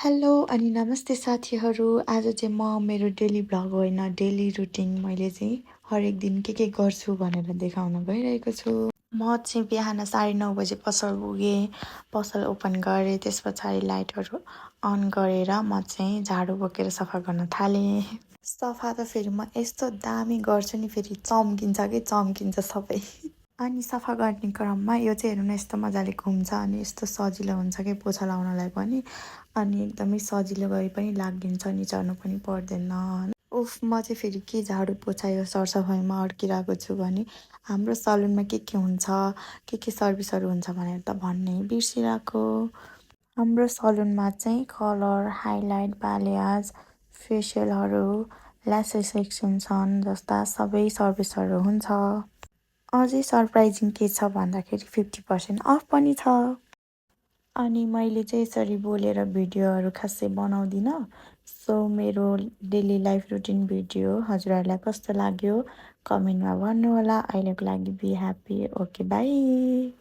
Hello अनि नमस्ते साथीहरू। आज चाहिँ म मेरो डेली भ्लग होइन, डेली रुटिन मैले चाहिँ हरेक दिन के गर्छु भनेर देखाउन गइरहेको छु। म चाहिँ बिहान 9:30 बजे पसल पुगेँ, पसल ओपन गरेँ, त्यस पछाडि लाइटहरू अन गरेर म चाहिँ झाडु बोकेर सफा गर्न थालेँ। सफा त फेरि म यस्तो दामी गर्छु नि, फेरि चम्किन्छ सबै। अनि सफा गर्ने क्रममा यो चाहिँ हेर्नु न, यस्तो मजाले घुम्छ अनि यस्तो सजिलो हुन्छ कि पोछा लगाउनलाई पनि। अनि एकदमै सजिलो गरी पनि लागिन्छ, नि चढ्नु पनि पर्दैन। उफ, म चाहिँ फेरि के झाडु पोछा यो सरसफाइमा अड्किरहेको छु भने हाम्रो सलुनमा के हुन्छ, के सर्भिसहरू हुन्छ भनेर त भन्नै बिर्सिरहेको। हाम्रो सलुनमा चाहिँ कलर, हाइलाइट, बाल्याज, फेसियलहरू, ल्यासेस एक्सटेन्सन जस्ता सबै सर्भिसहरू हुन्छ। अझै सरप्राइजिङ के छ भन्दाखेरि 50% अफ पनि छ। अनि मैले चाहिँ यसरी बोलेर भिडियोहरू खासै बनाउँदिनँ। सो मेरो डेली लाइफ रुटिन भिडियो हजुरहरूलाई कस्तो लाग्यो कमेन्टमा भन्नुहोला। अहिलेको लागि बी ह्याप्पी। Okay, by.